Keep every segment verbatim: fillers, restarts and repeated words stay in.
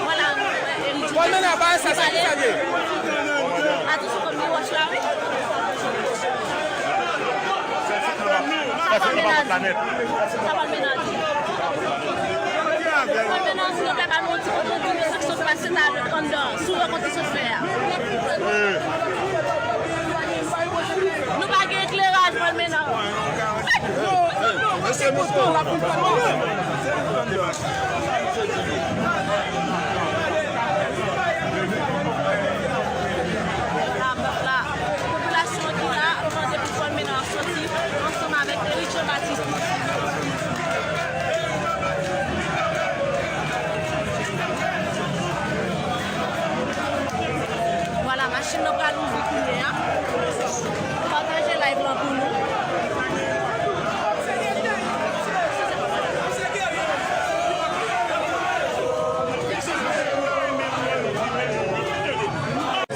Vwala, Eridye. Pòl Mena, bagay sa, sa ki sa l ye? Atann sou kòm li wòch la, wi. Sa Pòl Mena di. Sa Pòl Mena di. Pòl Mena, silvouplè, ba nou yon ti kote pou nou, sa k sot pase talè anndan, sou rankont li sot fè a. Nou pa gen ekleraj, Pòl Mena. La, la, popilasyon ki la ap mande pou Pòl Mena soti ansanm avèk Eridye Jean Baptiste. Vwala, machin nan pral ouvri kounye a. Pataje live lan pou nou.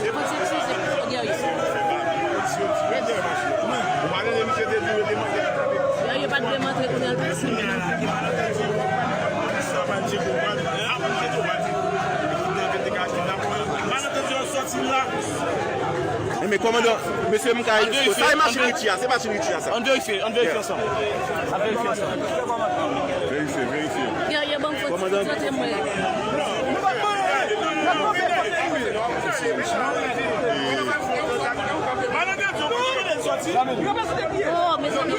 Fò n eskize pou Guerrier. Guerrier pa t vle m antre kounye a l pase. Enben, kòmandan, mesye, m ka ekspo. Sa e machin Richie a, se machin Richie a, sa. Ann verifye, ann verifye ansanm. Ann verifye ansanm. Verifye, verifye. Kòmandan. Oh, mezanmi.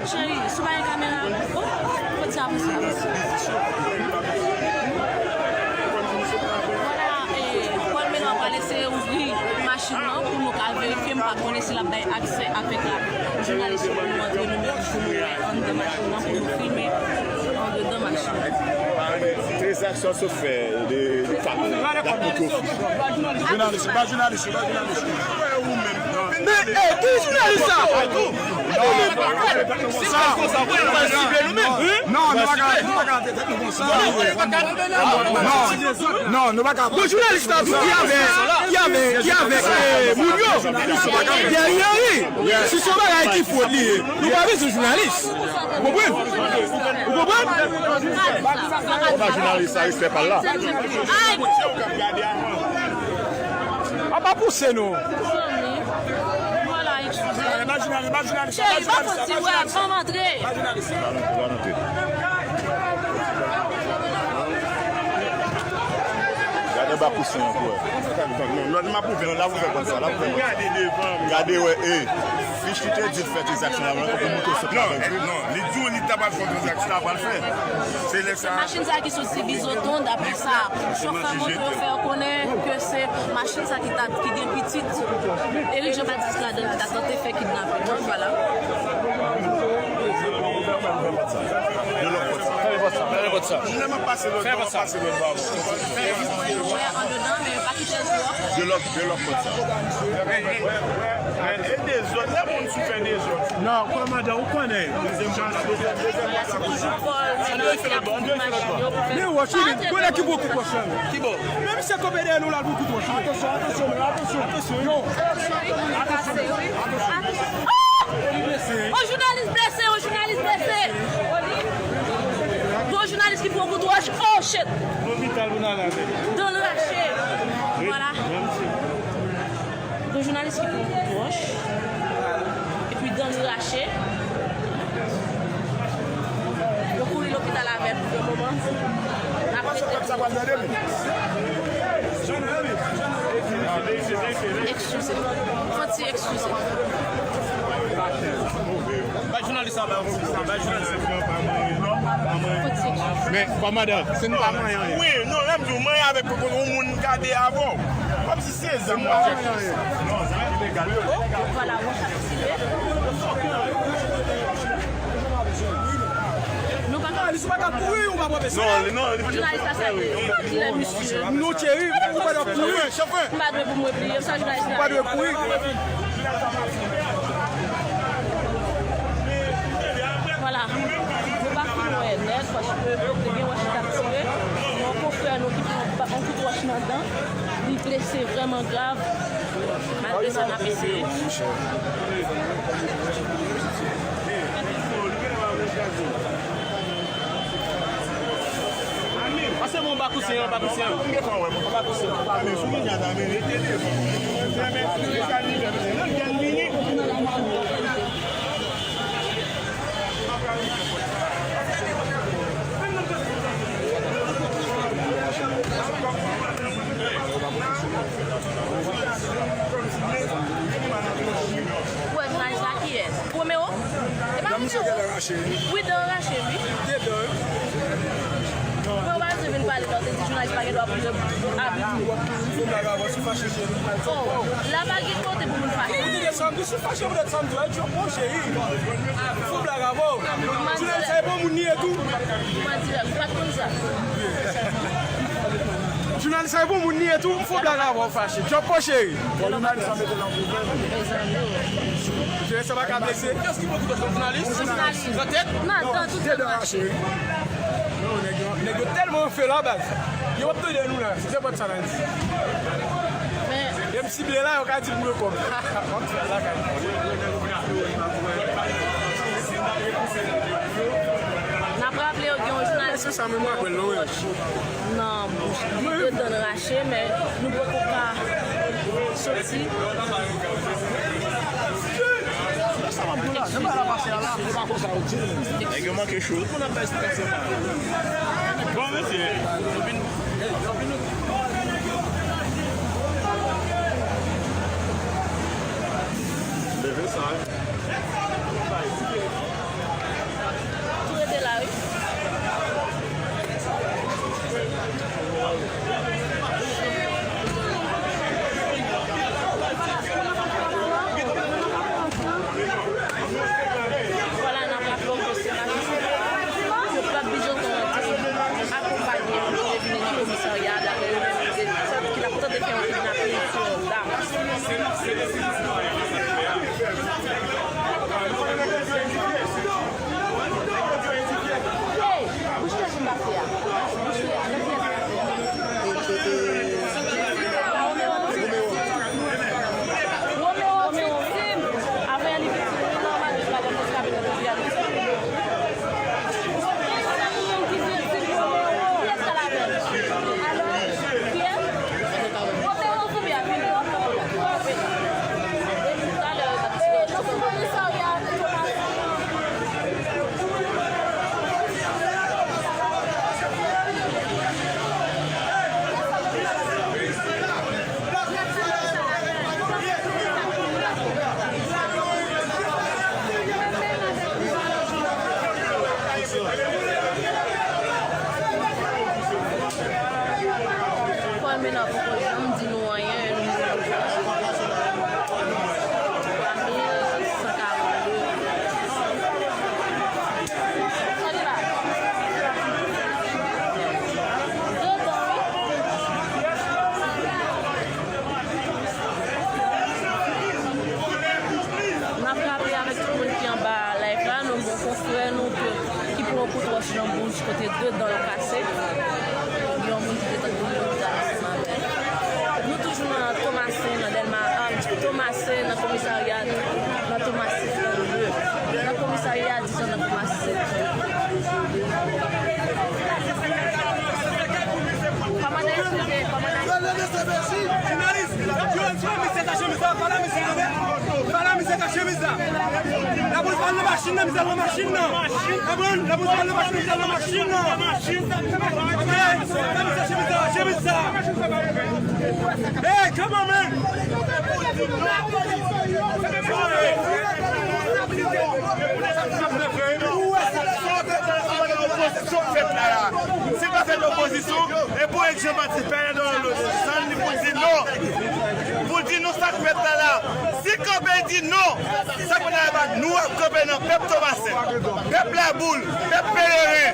Cheri, sou bay kamera. Oh, kote sa, kote sa? Vwala, e, Pòl Mena pral eseye ouvri machin nan pou nou ka verifye. M pa konnen si l ap bay aksè avèk jounalis yo pou nou antre nou menm, pou nou wè anndan machin nan, pou nou filme andedan machin nan. Tranzaksyon sot fè de, de kat, kat ofis. Jounalis, pa jounalis, pa jounalis. Men, e, ki jounalis sa? Non, nou pa ka, nou pa ka trete tèt nou konsa. Non, non, nou pa ka. Bon, jounalis la tou ki avèk, ki avèk, ki avèk, e, moun yo. Guerrier, wi. Si se yon bagay ki fwod li ye, nou pa bezwen jounalis. Ou konprann? Ou konprann? Ou pa jounalis, sa respè pa l la. A pa pouse nou. Vwala, eskize. Cheri, pa fòse, wè, ban m antre. Gade ba kousen an pou wè. Non, non, l ap ouvè, l ap ouvè konsa, l ap ouvè konsa. Gade, wè, e. Fich ki te di l fè tranzaksyon la, mwen, pou mouto sot la. Non, non, li di w li ta pral fè tranzaksyon la, pral fè. Se lè sa. Machin sa ki sot si Bizoton, daprè sa chofè moto yo fè yo konnen ke se machin sa ki ta, ki gen pitit Eric Jean Baptiste ladan, ki ta tante fè kidnaping. Donk, vwala. De lòt pòt sa. Fè lòt pòt sa. Fè lòt pòt sa. Lè m ap pase lòt bò, m ap pase lòt bò. Wè andedan, men pa kite l twò. De lòt, de lòt pòt sa. E dezòd, lè moun sou fè dezòd. Non, kòmandan, ou konnen. Men wòch, wi, men konnen ki bò kout wòch la. Ki bò? Men misye kanpe dèyè nou la, pou kout wòch. Atansyon, atansyon, men atansyon. Yo. Atansyon, atansyon. Oh! On jounalis blese, on jounalis blese. Gon jounalis ki pran kout wòch. Oh, shit. Lopital pou n ale avè l. Dan l rache. Vwala. Gon jounalis ki pran kout wòch. Epi dan l rache. Yo kouri lopital avè l pou le moman. N ap rete. Eskize. Fò ti eskize. Bay jounalis la, bay jounalis la. Men, kòmandan, si nou pa manyen anyen. Wi, non, lè m di w, manyen avèk yon moun gade avè w. Kòmsi se zam w ap chèche. Vwala, wòch ap tire. Nou pa ka. Jounalis la sa ye. Kilè misye? Nou tcheri, ou pa dwe kouri. M pa dwe pou mwen pliye, sa jounalis la. Ou pa dwe kouri. Vwala. Nou pa fin wè nèt, paske Tèlman grav, malgre sa n ap eseye. Pase bon, anba kousen, anba kousen. Anba kousen. Ou wè jounalist la kiyès? Romeo? E pa Romeo? Wi, dan rache, wi. Romeo pa bezwen vin pale la, ou te di jounalis pa gen dwa pou l abit. Oh, la pa gen kote pou moun fache. Ou te desann, ou fache poutèt sa m di w la, Djòb, mon cheri. Fò blag avè w. Jounalis sa e bon moun li ye tou. Jounalis sa e bon moun li ye tou, fò blag avè w fache. Djòb, mon cheri. Jounalis sa pa ka blese. Kiyès ki pran kout wòch, jounalis? Jounalis. Nan tèt? Nan, nan tout tèt. Nèg yo, nèg yo tèlman anfe la, baz. Yo p ap tande nou la. Se sèl pòt sa n ap di. Men, e m sible la, yo ka di m pran kòb. M ap fè lakay. N ap raple yo gen yon jounalis. Èske sa menm w ap wè l non, wi? Nan bouch li, de dan l rache, men nou poko ka soti. Nèg yo manke cho. Bon, mesye. Leve sa, wi. Tou rete la, wi. Vwala, n ap raple w ke se majistra yo p ap blijote rantre akonpaye yo pou yo vin komisarya a, dapre yo menm, ki t ap tante fè yon kidnapin sou yon dam. Hey! Bouch tèt ou pase a. Bouch tèt, nan pyès la. Romeo viktim. Romeo viktim. Avan li viktim, li nòmal, li pa konn reskape nan peyi a, li viktim. Sa nou menm ki viktim, Romeo. Kiyès k al avè l? Alò, kiyès? Romeo, kote w ye? Vini. Depi talè, yo t ap tire. Kòmina poko janm di nou anyen, nou twa mil san karannde. Sa li la? Dedan, wi. N ap raple avèk tout moun ki anba live la, nou gen yon konfrè nou ke, ki pran yon kout wòch nan bouch kote de dan l kase. Gen yon moun ki te tande lopital ansanm avè l. Nou toujou nan Tomasen, nan Dèlma, a, Tomasen, nan komisarya, nan Tomasen trannde. Nan komisarya, dizon nan Tomasen trannde. Kòmandan, eskize, kòmandan. Jounalis, yo, yo, misye tache chemiz la, pale misye, pale misye tache chemiz la. Lapolis pa nan machin nan, misye nan machin nan. Konprann? Lapolis pa nan machin, misye nan machin nan. Ok, pa misye chemiz la, chemiz la. Hey, come on, man. Ou wè sa k ap fèt la, la. Se pa fèt opozisyon, e pou Jean Baptiste Pierre Edouard Lozanne li pou di non. Pou di non sa k fèt la la. Si kanpe di non, sa k fèt la la, nou ap kanpe nan pèp Tomasen, pèp Laboul, pèp Peleren,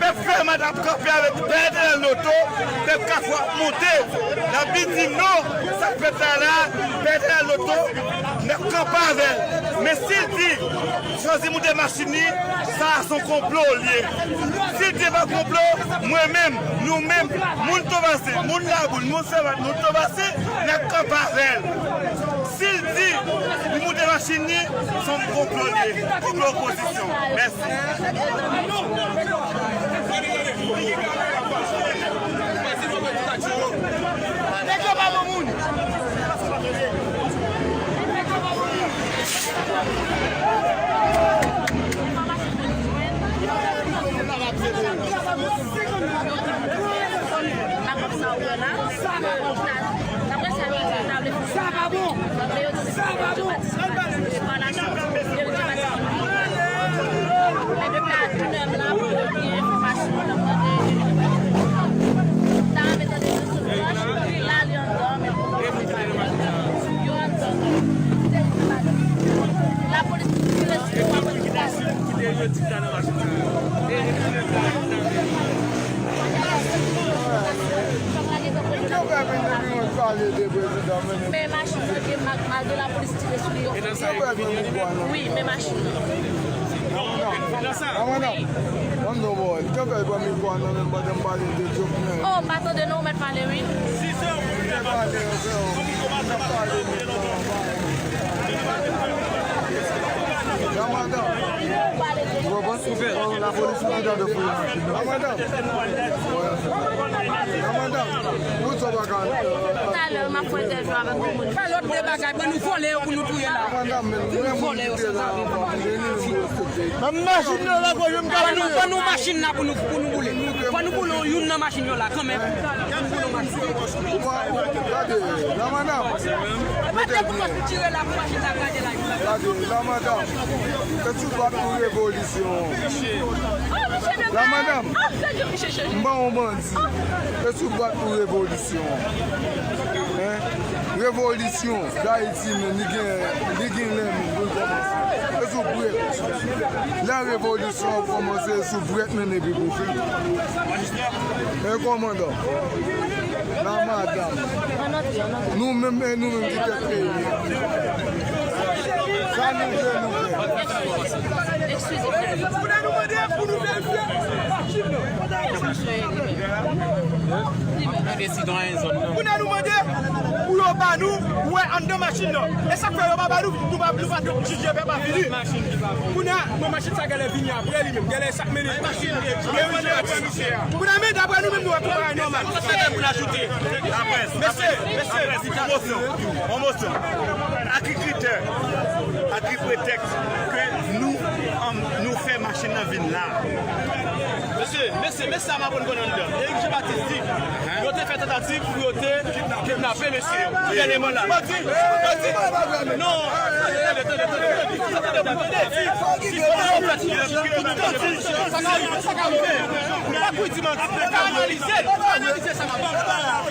pèp Fèmat ap kanpe avèk Pè Etènèl Loto, pèp Kafou ap monte. N ap vin di non, sa k fèt la la, Pè Etènèl Loto, n ap kanpe avè l. Men si l di, Franzi moute machin li, sa a se yon konplo l ye. Si l di e pa konplo, Mwen menm, nou menm, moun Tobase, moun Laboul, moun Sèbat, moun Tobase, n ap kanpe avè l. Si l di li moute machin li, se yon konplo li ye, konplo opozisyon. Mèsi. Nèg yo pa bon moun. Sa pa bon. Sa pa bon. Lapolis tire sou yo. Men machin yo gen mak, malgre lapolis tire sou yo. Wi, men machin nan. Amanda, ban m non, bò. Li te fè pran mikwo a nan men m pandan m pale de Jovenel. Oh, m pa tande non, ou mèt pale, wi. Amanda. Ou konprann? Lapolis ki ta de fouye machin nan. Amanda. Amanda. Ou sou pa ka. Talè, m ap fè entèvyou avèk yon moun. Fè lòt de bagay, ban nou vòlè yo pou nou touye la. Amanda, men nou menm moun ki te la anvan, nou vini, nou respekte. Nan machin nan la, fò yo m ka ban nou, ban nou machin nan pou nou, pou nou boule. Fò nou boule youn nan machin yo la, kanmenm. Pou nou boule machin. Ou pa, ou, gade, la madanm. Mete pou kòs tire la, pou machin la gade la. Gade, la madanm. Se sou bat pou revolisyon. La madanm. M ba yon bandi. Se sou bat pou revolisyon. Hein? Revolisyon Dayiti, men li gen, li gen lè menm pou l kòmanse. E sou brèt. Lè revolisyon ap kòmanse, e sou brèt menm epi pou fini. E kòmandan, la madanm, nou menm, e nou menm ki tèt peyi a. Sa nou vle, nou fè. Kounye a nou mande pou nou verifye machin nan. Kounye a nou mande pou yo ba nou, wè anndan machin nan. E sa k fè yo pa ba nou, nou pa, nou pa jije pèp a vini. Kounye a, bon, machin sa genlè vini apre li menm, genlè sa k mennen. Kounye a, men daprè nou menm, nou wè tout bagay nòmal. Laprès, mesye, mesye, laprès, yon mosyon, yon mosyon. A ki kritè, a ki pretèks ke nou, an, nou fè machin nan vin la? Mesye, mesye, mesye sa m aprann konnen anndan. Eric Jean Baptiste di, yo te fè tantativ pou yo te kidnape mesye yo. Dènye mo la. Bandi, bandi. Non. Tande, tande, tande, tande. Tande, tande. Sa ka rive, sa ka rive. Pa kwi di manti. Analize, analize sa k ap pase.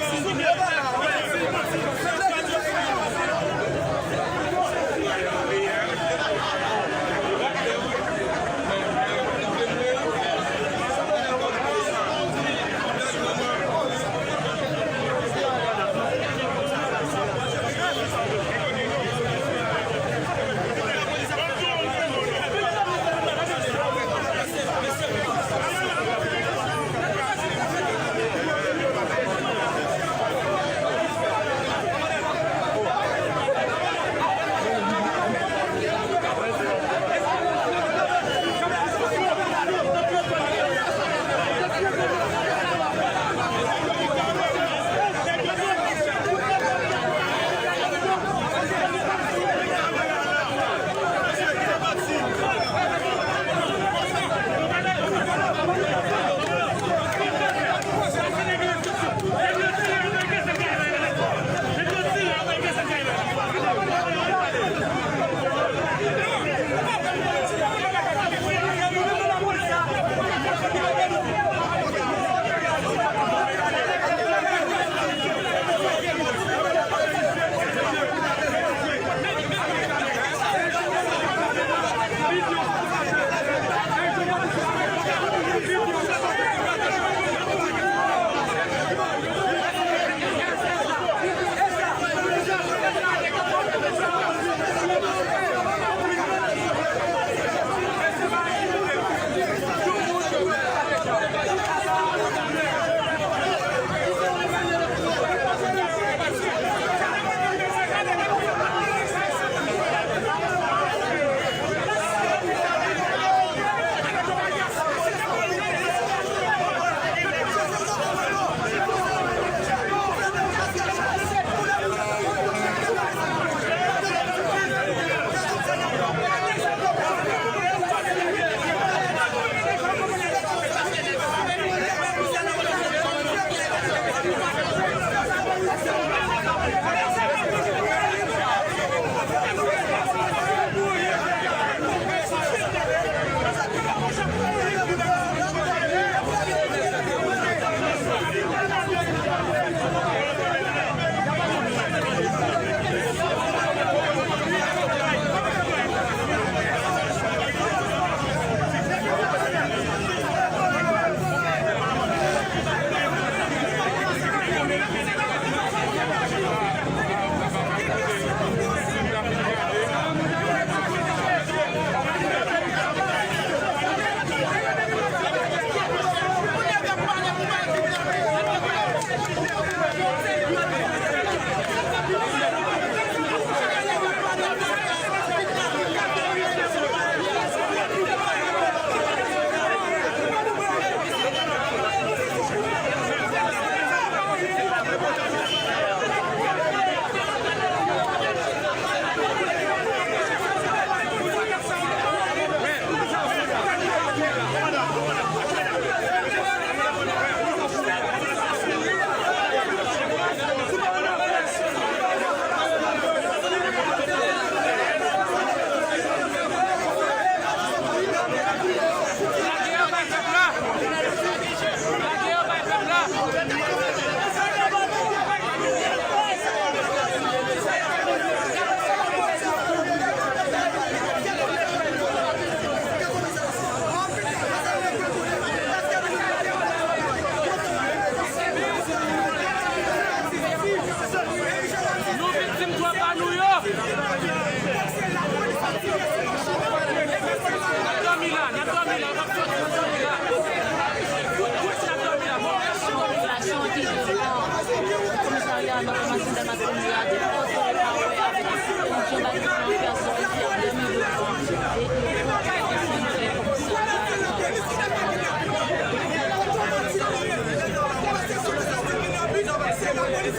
N ap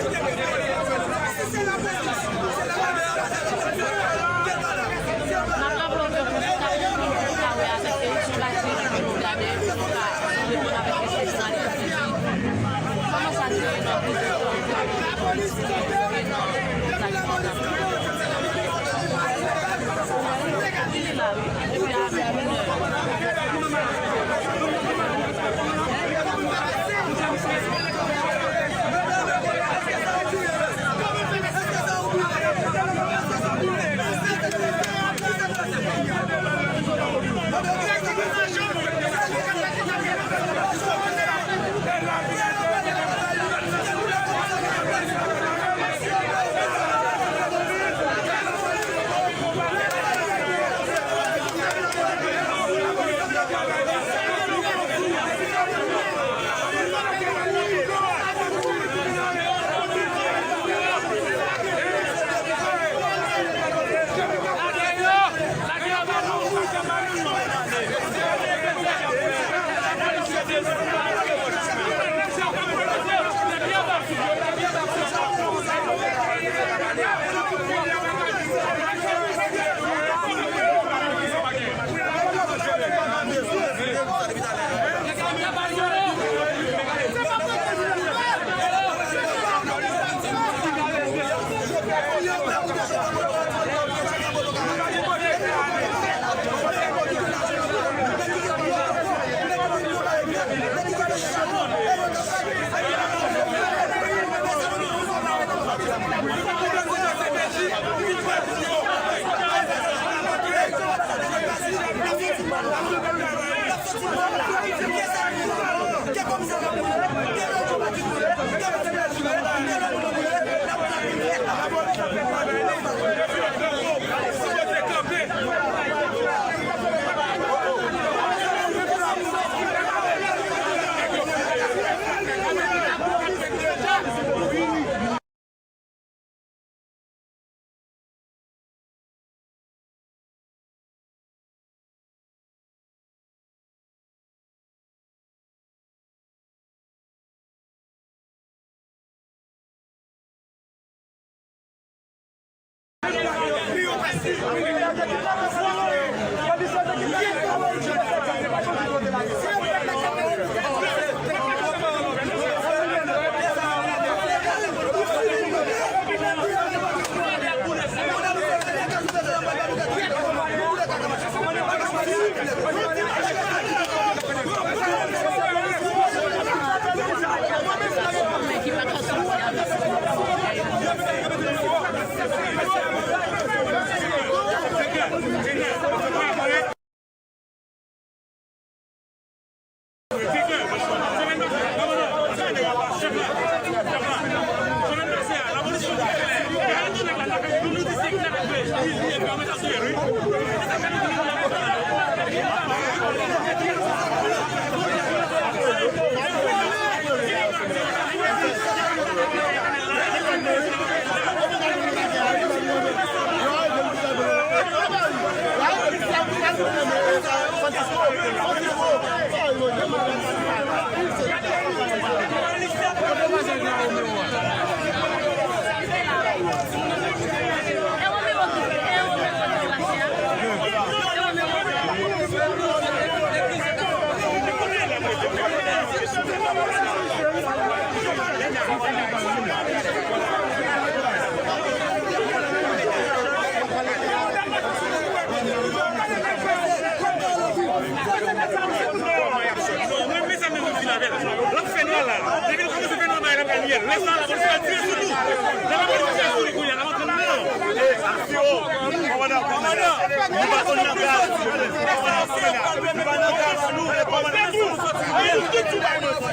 raple w ke pou nou ta vin pou nou ta wè avèk Erickson Latyè ki pou gade pou nou ka reponn avèk kesyon jounalist yo ki di kòman sa jere nan prizon, kòman sa jere nan sa ki konsa. Li la wi. Epi avèk minè. L ap fè nwa la. Depi l kòmanse fè nwa bagay la pral yè. Lè sa a, lapolis pral tire sou nou. Lè lapolis tire sou li kounye a, n ap antre nan. E, aksyon! Kòmandan, kòmandan, nou pa konn nan gaz. Nou pa nan gaz, nou. Kòmandan, nou soti. Lè pou pide moun.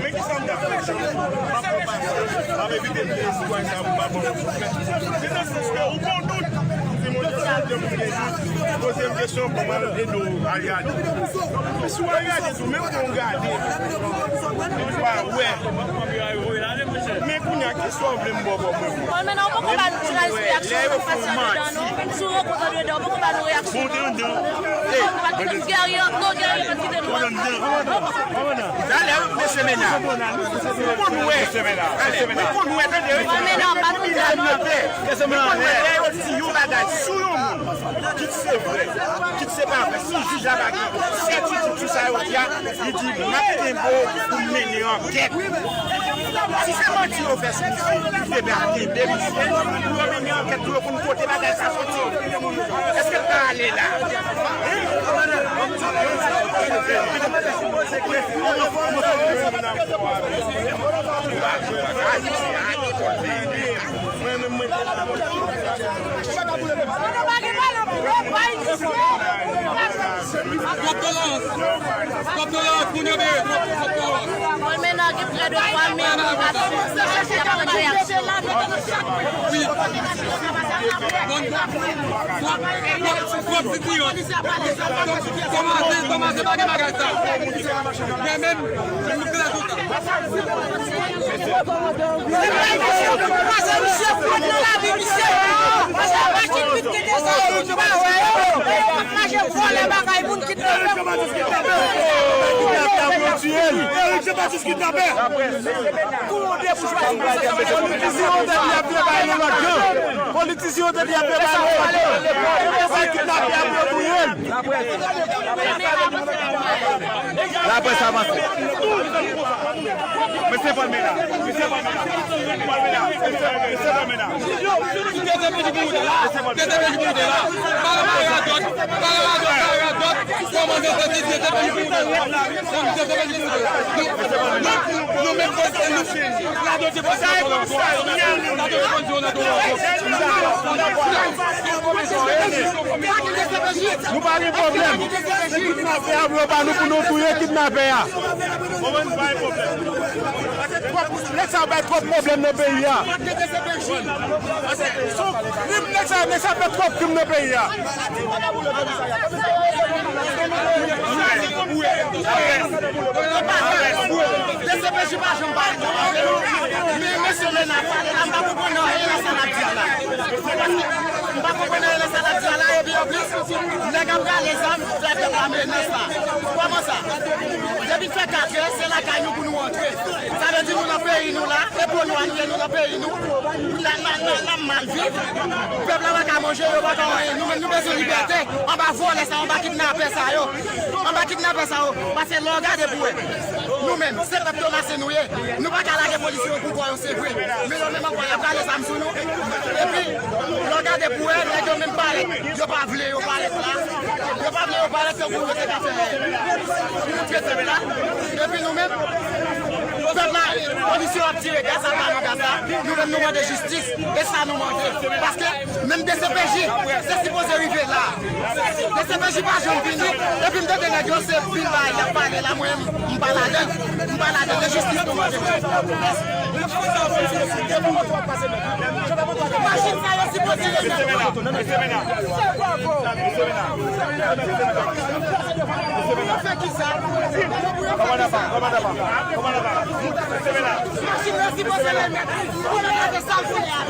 Men ki sa m ta fè? M ap evite mete sitwayen sa pou m pa pran. Se nan sans ke ou gon dout. Se mwen ki te pou gen dout. Poze m kesyon pou m al ede w al gade. Si w al gade tou, menm pou w gade, ou pa wè. Men kounye a, ki swa w vle m ba w kòm reponans? Bon, men non, ou poko ba nou ti reyaksyon sou fason de dan, non? Si w rankontre andedan, ou poko ba nou reyaksyon, non? Ou poko ba nou gèrye, non, gèrye pa t kite nou. Talè, mesye Mena, ou konn wè, talè, ou konn wè, tande, wi. Mena, pa nou di a, non. Ou konn wè, lè yo di yon bagay sou yon moun, kit se vrè, kit se pa vrè, si jij la pa gen sètitid sou sa yo di a, li di, "M ap kenbe w pou m mennen ankèt." Si se manti yo fè sou misye, li te dwe al kenbe misye pou yo mennen ankèt, pou yo konn kote bagay sa soti. Èske l pa ale la? Hein? Mwen menm mwen Twòp tolérans. Twòp tolérans, moun yo byen, twòp, twòp tolérans. Bon, men nan gen prè de twa mil moun k ap swiv sa, ki ap pran reyaksyon. Wi. Bon, twòp, twòp, twòp sitiyans. Kòmanse, kòmanse pa gen bagay sa. Men menm, nou trè kontan. Eric Jean Baptiste kidnapè. Eric Jean Baptiste kidnapè. Politisyen yo te di ap bay nou lòt jan. Politisyen yo te di ap bay nou lòt jan. Yo bay kidnapè ap yo touye l. Laprès avanse. Mesye Palmera, mesye Palmera, Palmera, mesye Palmera. Nou menm, nou pa gen pwoblèm. Kidnapè a vle yo ba nou pou nou touye kidnapè a. Nèg sa bay twòp pwoblèm nan peyi a. Krim, nèg sa, nèg sa fè twòp krim nan peyi a. D C P J pa janm pale. Men mesye Lena pale la, m pa konprann anyen nan sa l ap di a la. M pa konprann anyen nan sa l ap di a la, epi anplis, nèg ap rale zam, fè pèp la menas la. Kòman sa? Depi fè katrè, se lakay nou pou nou antre. Sa vle di nou nan peyi nou la, e pou nou a nou ye, nou nan peyi nou. N a, n a, n a, n a mal viv. Pèp la pa ka manje, yo pa ka anyen. Nou menm, nou bezwen libète. Anba vòlè sa, anba kidnapè sa yo. Anba kidnapè sa yo. Paske lè w gade pou wè. Nou menm, se pèp Tomasen nou ye. Nou pa ka lage polisye yo pou kò yo, se vre. Men yo menm ankò, y ap rale zam sou nou. Epi, lè w gade pou wè, nèg yo menm parèt. Yo pa vle yo parèt la. Yo pa vle yo parèt tankou yo te ka fè trete la. Epi nou menm, pèp la, polisye yo ap tire gaz, ap ba nou gaz la. Nou menm, nou mande jistis. E sa nou mande. Paske, menm D C P J, se sipoze rive la. D C P J pa janm vini. Epi m tande nèg yo se pil bagay y ap pale la, mwen, m pa ladan. M pa ladan. E jistis nou mande. Machin sa yo sipoze remèt. Fè kisa? Machin nan sipoze remèt. Pou nou gade sa l fè a.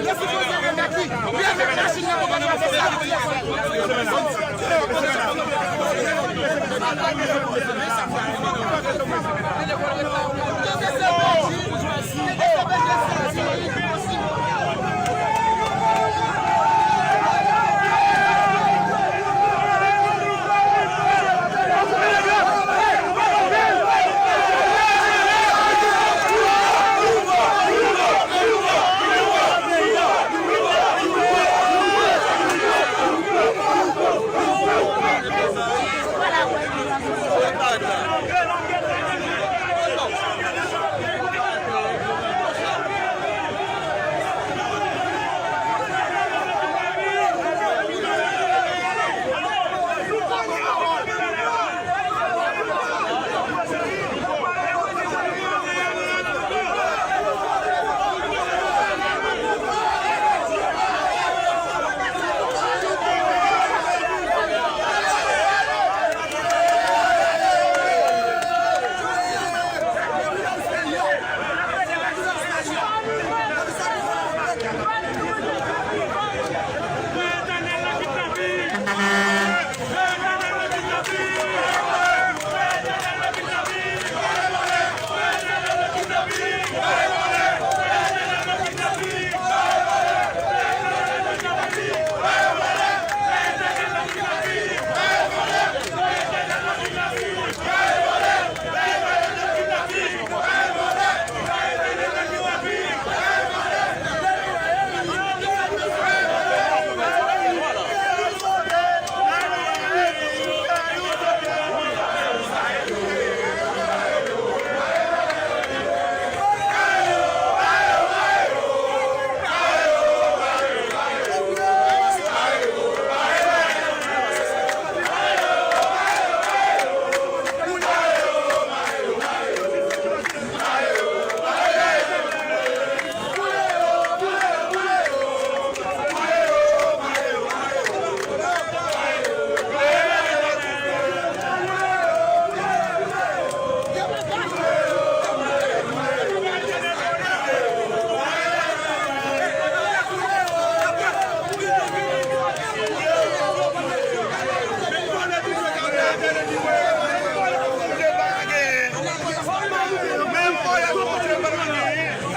Yo sipoze remèt li. Remèt machin nan pou nou gade sa l fè a.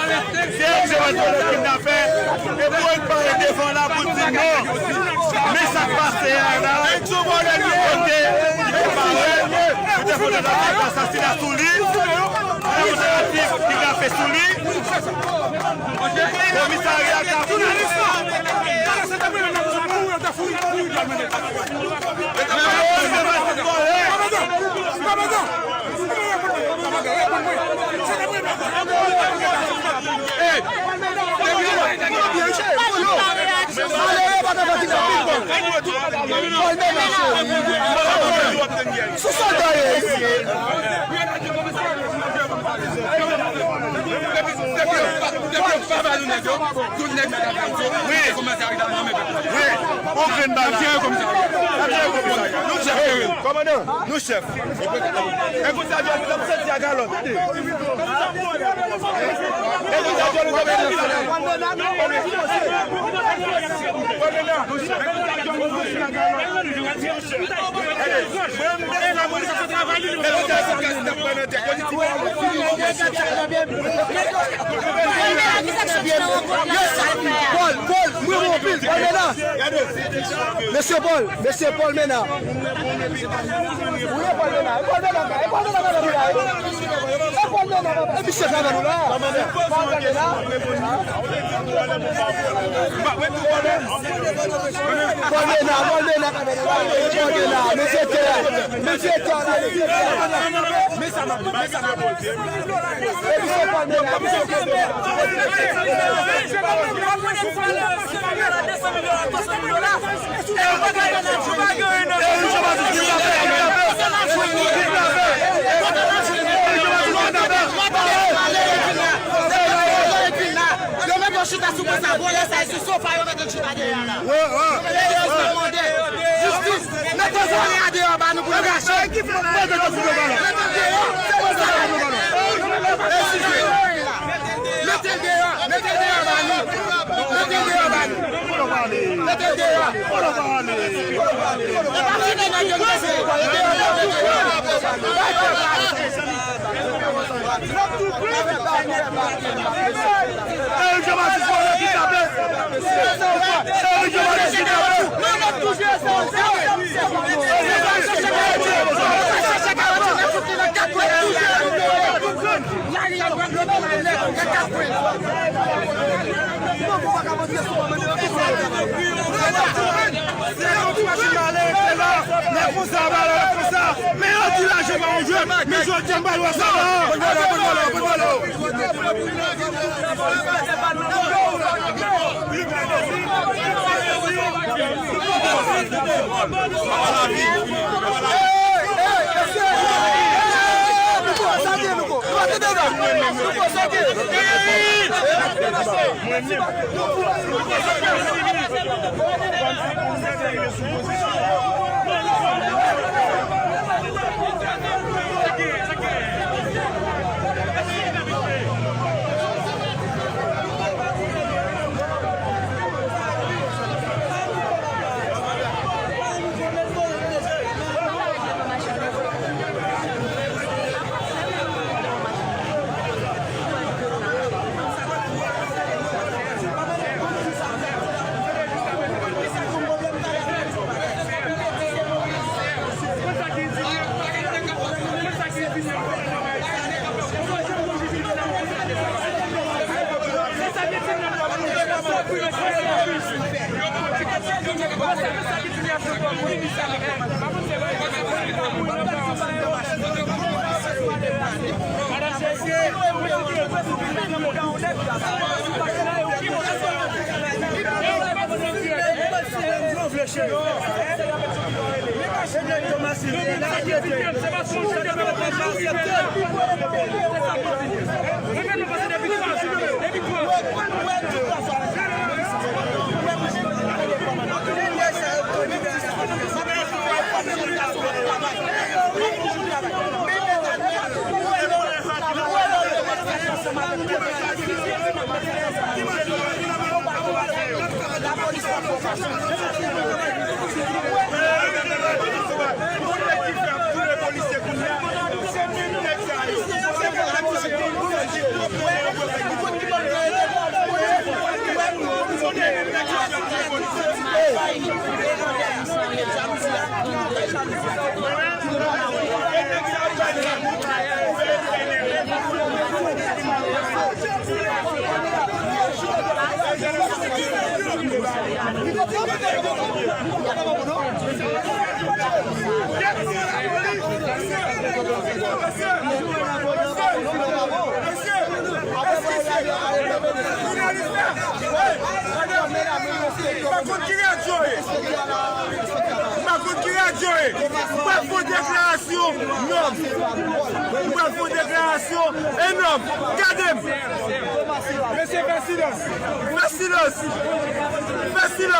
Se yo ki se responsab kidnapè. E pou yo parèt devan la pou di non. Men sa k pase a la, kote li te parèt, li te fè yon tantativ asasina sou li, yon tantativ kidnape sou li. Komisarya Kafou. Sou sòlda yo ye. Depi yo pa ba nou nèg yo, tout nèg yo ta pran yo, wi, kòmanse a rive nan men pèp la. Wi, on grenn bagay. N ap jere komisarya. N ap jere komisarya. Nou chèf. Kòmandan, nou chèf. E komisarya, nou ap soti a galon. E komisarya, nou ap soti a galon. Pòl, Pòl, mwen bon anpil, Pòl Mena. Mesye Pòl, mesye Pòl Mena. Wi, Pòl Mena, Pòl Mena, Pòl Mena, Pòl Mena. E misye travay nou la. Pòl Mena, Pòl Mena, Pòl Mena, mesye tè, mesye tè, mesye tè. E misye Pòl Mena, misye tè. Yo mete yon chita sou konsa, vòlè sa e sou sofa, yo mete yon chita dèyè la. Yo mete yon chita dèyè la. Jistis, mete vòlè a deyò ba nou pou nou rache. Mete l deyò, mete l deyò ba nou. Mete l deyò ba nou. Mete l deyò. E pa fini nan yo mete. Eric Jean Baptiste, vòlè kidnapè. Eric Jean Baptiste kidnapè. Men konsa, men yo di lajan pa yon jwèt. Men jodi a, m pa wè sa la. Mesye, mesye, mesye, jounalis la. Hey, madanm, m pa konn ki radyo e. M pa konn ki radyo e. M pral fè yon deklarasyon nòb. M pral fè yon deklarasyon e nòb. Gade m. Mesye, fè silans. Fè silans. Fè silans.